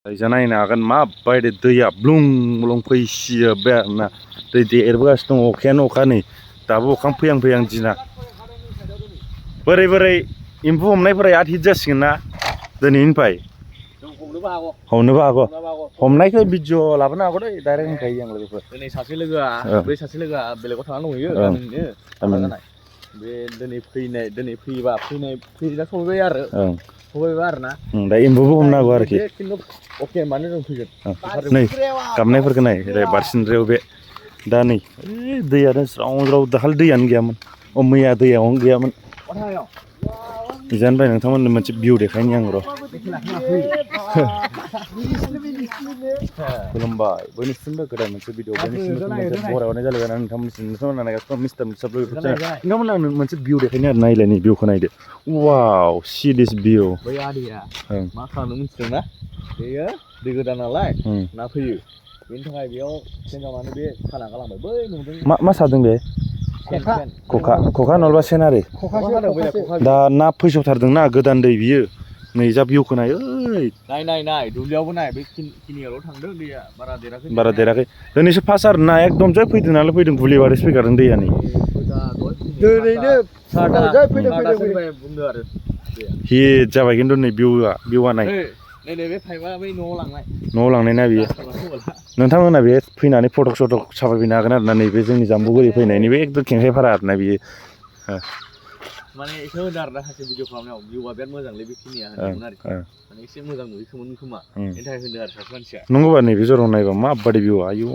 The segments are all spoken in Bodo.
जायजा नायनो हागोन माबायदि दैया ब्लुं ब्लुं फैसियो बे आरोना दै देरबोगासिनो दं अखायानो अखा नै दाबो अखा फैहां दिना बोरै एम्फौ हमनायफोरा आद हिट जासिगोन ना दिनैनिफ्राय हमनोबो हागौ हमनायखौ भिडिअ लाबोनो हागौ दै डाइरेक्ट होनखायो आं लोगोफोर दिनै सासे लोगोआ बै सासे लोगोआ बेलेगाव थांना दंहैयो गामिनिनो बे दिनै फैयोबा फैना सफैबाय आरो सफैबाय आरो ना दा एम्बुबो हमनो हागौ आरोखि खिन्थु अके मानो जों फैगोन नै गाबनायफोरखौ नाय बारसिनद्रायाव बे दा नै दैयानो ज्राव ज्राव दाखालि दैयानो गैयामोन मैया दैयावनो गैयामोन बिजानिफ्राय नोंथांमोननो मोनसे भिउ देखायनि आं र' खुलुमबाय बयनिसिमबो गोदान मोनसे भिडिअ बयनिसिमबो मोनसे बरायहरनाय जालायबाय नोंथांमोननिसिम नोंथांमोना मिस्टार मुसाब नोंथांमोननो आं मोनसे भिउ देखायनो आरो नायलाय नै भिउखौ नायदो वाव सी दिस भिउ बै आदैया मा खालामनो मिथिदोंना बेयो दै गोदान नालाय ना फैयो बेनि थाखाय बेयाव सेंगामानो बे साना गालांबाय बै नुदों मा सादों बे खखा नलबा सेन आरि दा ना फैसावथारदोंना गोदान दै बियो नै जा भिउखौ नाय नाय दुब्लियावबो नाय बे खिनियावल' थांदों दैया बारा देराखै दिनैसो फार्स्ट आरो ना एकदम जै फैदों नालाय फैदों गुलिबारिसो फैखादों दैया नै दिनैनो बुंदो आरो हिट जाबाय खिन्थु नै भिउआ नाय बे पाइपआ बै न'आव लांनाय ना बियो नोंथांमोना बे फैनानै फटक साफायफैनो हागोन आरोना नैबे जोंनि जाम्बुगुरि फैनायनि बे एकदम खेंखाइफारा आरोना बियो माने एसे होदो आरो ना सासे भिडिअ खालामनायाव भिउआ बिराद मोजांलै बेखिनिया होनदोंमोन आरोखि माने एसे मोजां नुयोखोमोन खोमा बेनि थाखाय होदो आरो सासे मानसिया नंगौबा नैबे जराव नायबा माबायदि भिउआ आयु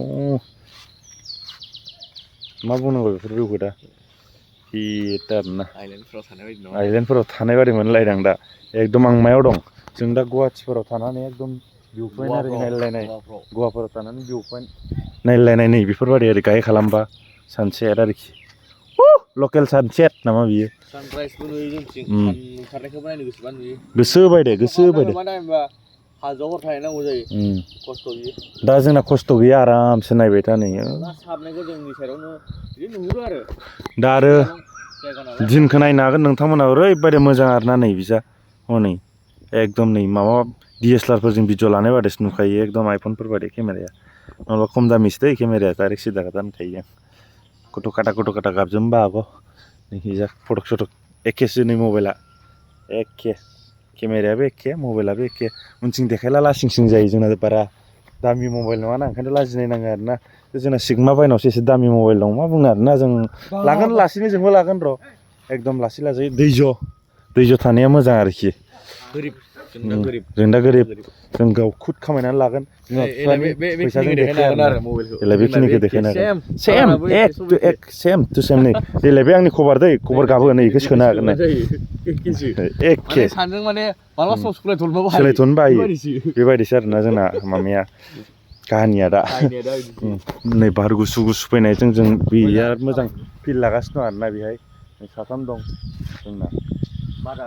मा बुंनांगौ बेफोर भिउखौ दा हिट आरोना आइलेण्डफोराव थानाय बायदि मोनलायदों दा एकदम आं मायाव दं जों दा गुवाहाटिफोराव थानानै एकदम भिउ पइन्ट आरि नायलायनाय गवाफोराव थानानै भिउ पइन्ट नायलायनाय नै बेफोरबायदि ओरै गाहाय खालामबा सानसेट आरोखि लकेल सानसेट नामा बियो सानराइजबो नुयो जोंथिं ओंखारनायखौबो नायनो गोसोबा नुयो गोसो बायदो हाजोआव हर थाहैनांगौ जायो खस्थ' बियो दा जोंना खस्थ' गैया आरामसे नायबाय था नै सारनायखौ जोंनि साइडआवनो बिदि नुहुरो आरो दा आरो दिनखौ नायनो हागोन नोंथांमोना ओरैबायदि मोजां आरोना नै बिजा हनै एकदम नै माबा DSLR फोरजों भिडिअ लानाय बायदिसो नुखायो एकदम आइफनफोर बायदि केमेराया नङाबा खम दामिसो दै केमेराया डाइरेक्ट सिदा खोथानो थायो गथ' खाथा गाबजोबनोबो हागौ नै फटक एखेसो नै मबाइला एखे केमेरायाबो एखे मबाइलाबो एखे उनथिं देखायला लासिंसिं जायो जोंना बारा दामि मबाइल नङाना ओंखायनो लाजिनाय नाङो आरोना जोंना सिगमा बायनावसो एसे दामि मबाइल दं मा बुंनो आरोना जों लागोन लासैनो जोंबो लागोन र' एकदम लासै दैज' थानाया मोजां आरोखि जों दा गोरिब जों गाव खुद खामायनानै लागोन बिमा बिफानि फैसाजों देखायगोन आरो देलाय बेखिनिखौ देखायनो हागोन सेम टु सेम नै देलाय बे आंनि खबर दै खबर गाबो नै बेखौ सोनो हागोन एखे सोलायथ'नो बायो बेबायदिसो आरोना जोंना माबाया काहानिया दा नै बार गुसु फैनायजों जों बिराद मोजां फिल लागासिनो दं आरोना बेहाय साथाम दं जोंना बार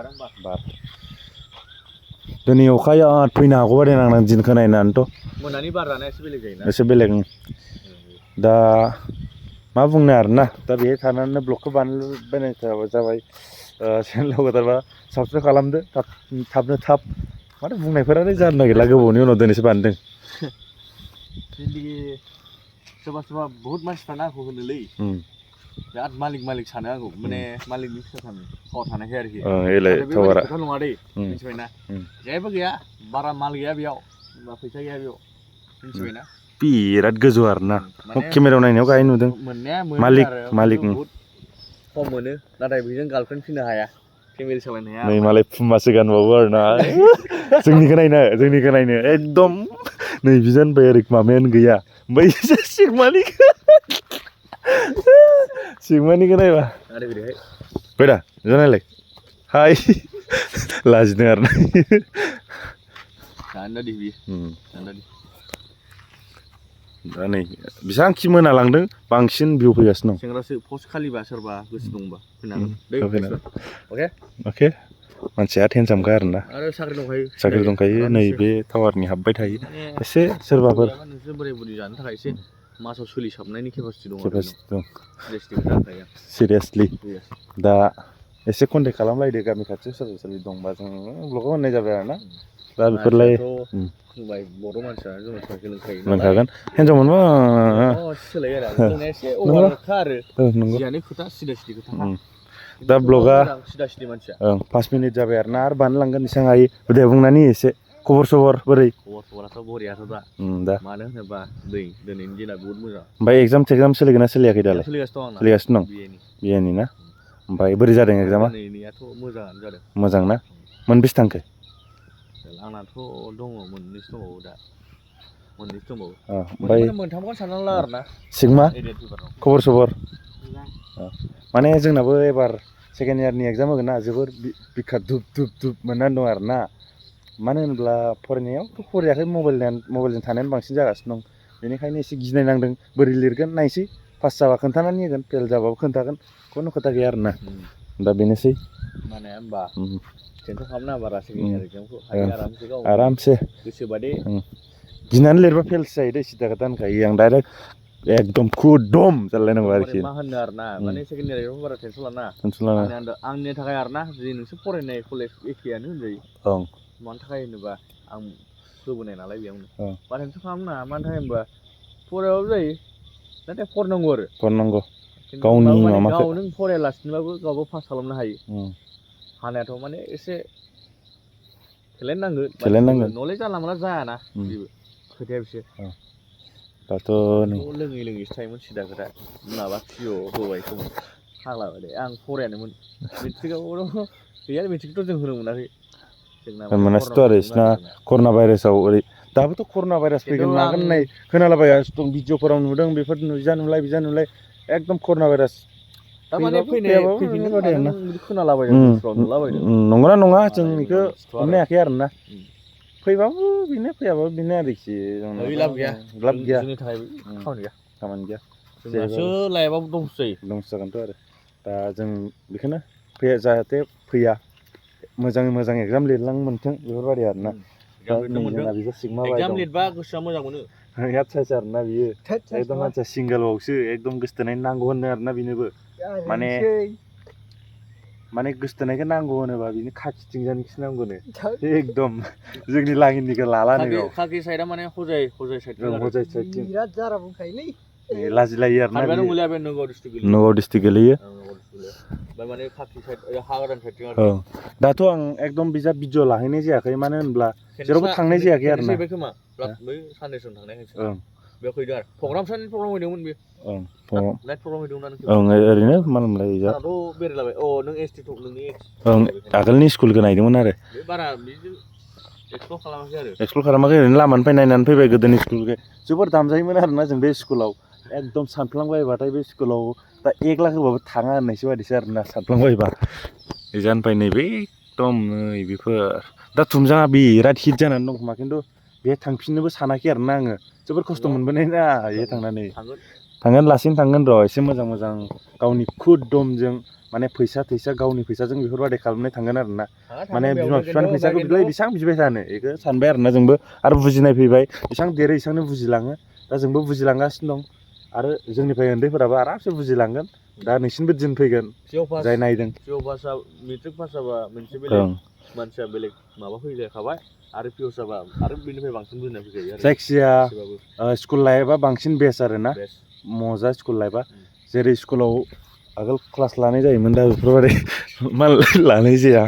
दिनै अखाया फैनो हागौ बायदि नांदों दिनखौ नायनानैथ' मोनानि बार जानाया एसे बेलेग जायोना एसे बेलेग दा मा बुंनो आरोना दा बेहाय थानानैनो ब्लगखौ बानायनाय जाबाय चेनेलाव गोदानबा साबसक्राइब खालामदो थाबनो थाब माथो बुंनायफोरानो जानो नागिरला गोबावनि उनाव दिनैसो बानायदों सोरबा बहुत मानसिफ्रानो आंखौ होनोलै बिराद मालिक सानो आंखौ माने मालिकनि फिसा सानो थावार थानायखाय आरोखि बेबायदि खोथा नङा दै मिथिबायना जेबो गैया बारा माल गैया बेयाव फैसा गैया बेयाव मिथिबायना बिराद गोजौ आरोना केमेरायाव नायनायाव गाहाय नुदों मालिक खम मोनो नाथाय बेजों गार्लफ्रेन्ड फिनो हाया फेमिलि सालायनो हाया नै मालाय पुमासो गानबावो आरोना जोंनिखौ नायनो एकदम नै बिजान बाय ओरै माबायानो गैया बै सिगमानिखौ नायबा फैदा जानायलाय हाय लाजिदों आरोना दा नै बेसांखि मोनालांदों बांसिन भिउ फैगासिनो दं सेंग्रासो पस्ट खालिबा सोरबा गोसो दंबा फैनो अके मानसिया टेनसामखा आरोना साख्रि दंखायो नै बे टावारनि हाबबाय थायो एसे सोरबाफोर नोंसोर बोराय बुरि जानो थाखाय एसे मासाव सोलिसाबनायनि केपासिटि दं सिरियासलि दा एसे कन्टेक्ट खालामलायदो गामि खाथियाव सोरबा दंबा जों ब्लगाव होननाय जाबाय आरोना दा बेफोरलाय होबाय बर' मानसिया जुमाय सावनायखौ लोंखायो लोंखागोन हिनजाव मोनबा सोलायो आरो लोंनाया एसे अभारखा आरो नंगौ जियानो खोथा सिदा सिदि खोथा दा ब्लगा सिदा सिदि मानसिया 5 मिनिट जाबाय आरो ना आरो बानलांगोन एसां हायो दे बुंनानै एसे खबर सबर बोरै खबराथ' बरियाथ' दा मानो होनोबा दिनैनि दिना बहुत मोजां ओमफ्राय एग्जाम थेग्जाम सोलिगोन ना सोलियाखै दालाय सोलिगासिनो दं आंना सोलिगासिनो दं बिएनि ना ओमफ्राय बोरै जादों एग्जामा दिनैनियाथ' मोजाङानो जादों मोजां ना मोनबेसे थांखो आंनाथ' दङ मोननैसो दंबावो दा मोननैसो दंबावो ओमफ्राय मोनथामखौनो साननानै ला आरोना सिगमा खबर सबर माने जोंनाबो एबार सेकेन्ड इयारनि एग्जाम होगोन ना जोबोर बिखा धुप धुप धुप मोननानै दं आरो ना मानो होनोब्ला फरायनायावथ' फरायाखै मबाइलजों थानायानो बांसिन जागासिनो दं बेनिखायनो एसे गिनाय नांदों बोरै लिरगोन नायसै पास जाबा खोन्थानानै होगोन फेल जाबाबो खोन्थागोन खुनु खोथा गैया आरोना दा बेनोसै माने होमबा टेनसन खालामनाङा बारा सेकेन्ड इयार एग्जामखौ आरामसे गोसोबादि गिनानै लिरबा फेलसो जायो दै सिदा खोथा होनखायो आं डाइरेक्ट एकदम खुदम जालायनांगौ आरोखि मा होननो आरोना माने सेकेन्ड इयार एग्जामखौ बारा टेनसन लानाङा आंनि थाखाय आरोना जि नोंसोर फरायनाय कलेज एखेयानो होनजायो मानि थाखाय होनोबा आं होबोनाय नालाय बेयावनो बारा टेनसन खालामनाङा मानि थाखाय होनबा फरायाबाबो जायो नाथाय फरायनांगौ आरो फरायनांगौ गावनि माबाखौ गाव नों फरायालासिनोबाबो गावबो पास खालामनो हायो हानायाथ' माने एसे टेलेन्ट नांगोन नलेज जानला मोनला जायाना बेबो खोथाया बिसो दाथ' लोङै लोङैसो थायोमोन सिदा खोथा माबा पिअ होबाय खोमा फाग्ला बायदि आं फरायानोमोन मेट्रिकआवथ' गैया मेट्रिकथ' जों होनो मोनाखै मोनासैथ' आरो बिसिना कर'ना भाइरासाव ओरै दाबोथ' कर'ना भाइरास फैगोन मागोन होननाय खोनालाबायगासिनो दं भिडिअफोराव नुदों बेफोर नुजा नुलाय बिजा नुलाय एकदम कर'ना भाइरास नंगौना नङा जों बेखौ हमनो हायाखै आरोना फैबाबो बेनो फैयाबाबो बेनो आरोखि लाब गैया खामानि गैया जोंनासो लाइफआव दंसो जागोनथ' आरो दा जों बेखौनो जाहाथे फैया मोजाङै मोजां एग्जाम लिरलांनो मोन्थों बेफोरबायदि आरोना एग्जाम लिरबा गोसोआ मोजां मोनो आरोना बियो एकदम मानसिया सिंगेलावसो एकदम गोसोथोनाय नांगौ होनो आरोना बेनोबो माने गोसोथोनायखौ नांगौ होनोबा बिनो खाखिथिंजानिखौसो नांगौनो एकदम जोंनि लागिनिखौ लालानो खाखि साइडआ माने हजाय साइडथिं बिराद जारा बुंखायोलै लाजिलायो आरोना नगाव डिस्ट्रिक्ट गोलैयो माने खाखि साइड हागादान साइडथिं दाथ' आं एकदम बिजाब भिडिअ लाहैनाय जायाखै मानो होनब्ला जेरावबो थांनाय जायाखै आरोना बै साननैसो थांनाय बेयाव फैदों आरो प्रग्राम होदोंमोन बे नाइट प्रग्राम होदोंमोन ओरैनो मा होनोमोनलाय दाथ' बेरायलाबाय नों एसटि नोंनि आगोलनि स्कुलखौ नायदोंमोन आरो बे बारा बिदि एक्सप्लर खालामाखै ओरैनो लामानिफ्राय नायनानै फैबाय गोदोनि स्कुलखौ जोबोर दामजायोमोन आरोना जों बे स्कुलाव एकदम सानफ्लांबायबाथाय बे स्कुलाव दा 1 लाख होबाबो थाङा होननायसो बायदिसो आरोना सानफ्लांबायबा एजानिफ्राय नैबे एकदम नै बेफोर दा थुमजाङा बिराद हिट जानानै दं खोमा खिन्थु बेहाय थांफिननोबो सानाखै आरोना आङो जोबोर खस्थ' मोनबोनाय ना बेहाय थांनानै थांगोन लासैनो थांगोन र' एसे मोजां मोजां गावनि खुद दमजों माने फैसा गावनि फैसाजों बेफोरबायदि खालामनाय थांगोन आरोना माने बिमा बिफानि फैसाखौ बिलाय बेसेबां बिबाय थानो बेखौ सानबाय आरोना जोंबो आरो बुजिनाय फैबाय बेसेबां देरो एसेबांनो बुजिलाङो दा जोंबो बुजिलांगासिनो दं आरो जोंनिफ्राय उन्दैफोराबो आरामसे बुजिलांगोन दा नोंसिनिबो दिन फैगोन जाय नायदों मेट्रिक पास जाबा मोनसे बेलेग मानसिया बेलेग माबा फैजाखाबाय आरो पिअ जाबा आरो बेनिफ्राय बांसिन बुजिनाय फैजायो जायखिजाया स्कुल लाइफआ बांसिन बेस्ट आरोना मजा स्कुल लाइफआ जेरै स्कुलाव आगोल क्लास लानाय जायोमोन दा बेफोरबायदि मा लानाय जाया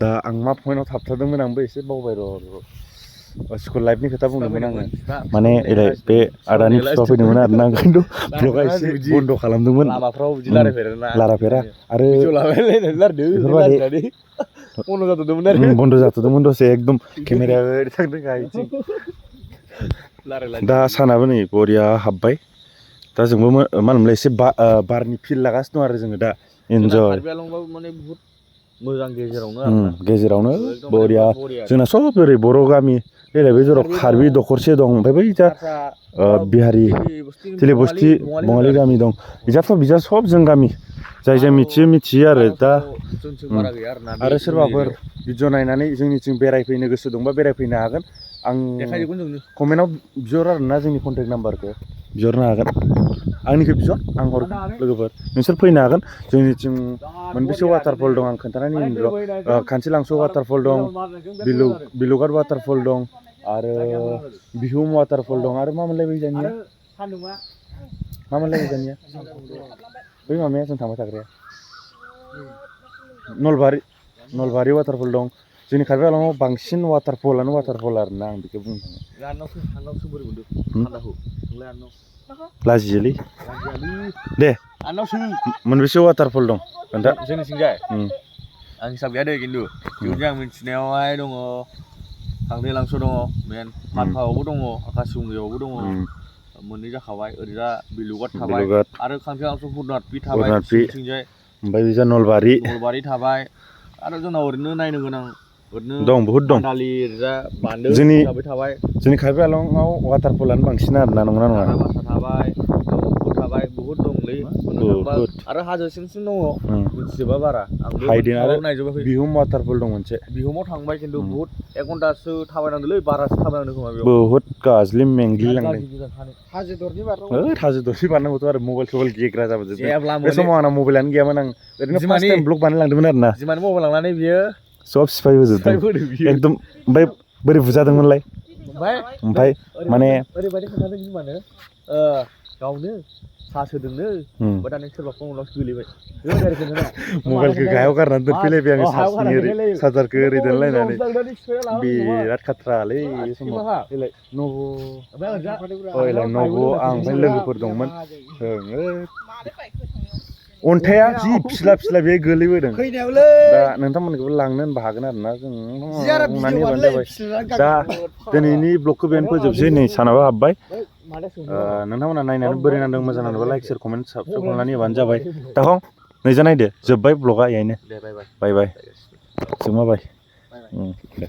दा आं मा पइन्टआव थाबथादोंमोन आंबो एसे बावबाय र' स्कुल लाइफनि खोथा बुंदोंमोन आङो माने बे आदानि फिफा फैदोंमोन आरोना खिन्थु ब्लगा एसे बन्द' खालामदोंमोन लामाफ्राव बिदि लाराफेरा आरो बन्द' जाथ'दोंमोन दसे एकदम केमेराया ओरै थांदों गाहायथिं दा सानाबो नै बरिया हाबबाय दा जोंबो मा होनोमोनलाय एसे बारनि फिल लागासिनो दं आरो जोङो दा इन्जय मोजां गेजेरावनो बरिया जोंना सब ओरै बर' गामि बे जराव कार्बि दखरसे दं ओमफ्राय बै जा बिहारि थिलिबस्थि बङालि गामि दं बिजा सब जों गामि जाय जाय मिथियो आरो दा आरो सोरबाफोर भिडिअ नायनानै जोंनिथिं बेरायफैनो गोसो दंबा बेरायफैनो हागोन आं देखायजोबगोन जोंनो कमेन्टआव बिहर आरोना जोंनि कन्टेक्ट नाम्बारखौ बिहरनो हागोन आंनिखौ बिहर आं हरगोन लोगोफोर नोंसोर फैनो हागोन जोंनिथिं मोनबेसे वाटारफल दं आं खोन्थानानै होनोल' खानसिलांसो वाटारफल दं बिलुगाट वाटारफल दं आरो बिहुम वाटारफल दं आरो मा मोनलाय बै जानिया मा मोनलाय बै जानिया बै मामाया जों थांबाय थाग्राया नलबारि वाटारफल दं जोंनि कार्बि आंलंआव बांसिन वाटारफलानो वाटारफल आरोना आं बेखौ बुंनो थाङो लाजियोलै दे मोनबेसे वाटारफल दं खोन्था जोंनिथिंजाय आं हिसाब गैया दे खिन्थु जोंनिथिं आं मिथिनायावहाय दङ खांग्रिलांस' दङ मेन पाटकायावबो दङ आकाशुंगियावबो दङ मोननै जाखाबाय ओरैजा बिलुगाट थाबाय आरो खांग्रिलांस' बुरनाट बि थाबाय जोंनिथिंजाय ओमफ्राय बिजा नलबारि थाबाय आरो जोंनाव ओरैनो नायनो गोनां ओरैनो दं बहुद दं बान्दालि ओरैजा बान्दो जोंनि थाबाय जोंनि कार्बि आंलंआव वाटारफलानो बांसिन आरोना नंगौना नङा थाबाय बहुद दंलै आरो हाजो सिं दङ मिथिजोबा बारा आंबो नायजोबाखै बिहुम वाटारफल दं मोनसे बिहुमाव थांबाय खिन्थु बहुत 1 घन्टासो थाबायनांदोंलै बारासो थाबायनांदों खोमा बेयाव बहुत गाज्लि मेंग्लिलांदों हाजो दरनै बारनांगौ हाजो दरसे बारनांगौथ' आरो मबाइल गेग्रा जाबोजोबदों बे समाव आंना मबाइलानो गैयामोन आं ओरैनो फार्स्ट टाइम ब्लग बानायलांदोंमोन आरोना जिमानि मबाइल लांनानै बियो सब सिफायबोजोबदों एकदम ओमफ्राय बोरै बुजादोंमोनलाय ओमफ्राय माने ओरैबायदि खोन्थादों जिमानो गावनो साहा होदोंनो ओमफ्राय दा नों सोरबा फन हरनासो गोलैबाय मबाइलखौ गाहायाव गारनानै दोनफैलायबाय आङो सार्जनि ओरै चार्जारखौ ओरै दोनलायनानै बिराद खाथ्रालै बे समाव नब' आं ओमफ्राय लोगोफोर दंमोन अन्थाइआ जि फिस्ला बे गोलैबोदों दा नोंथांमोनखौबो लांनो होनबा हागोन आरोना जों बुंनानै होबानो जाबाय दा दिनैनि ब्लगखौ बेयावनो फोजोबसै नै सानाबो हाबबाय नोंथांमोना नायनानै बोरै नांदों मोजां नांदोंबा लाइक शेयार कमेन्ट साबसक्राइब खालामनानै होबानो जाबाय दाखं नैजा नायदो जोब्बाय ब्लगआ एहायनो बाय जोंमा बाय दे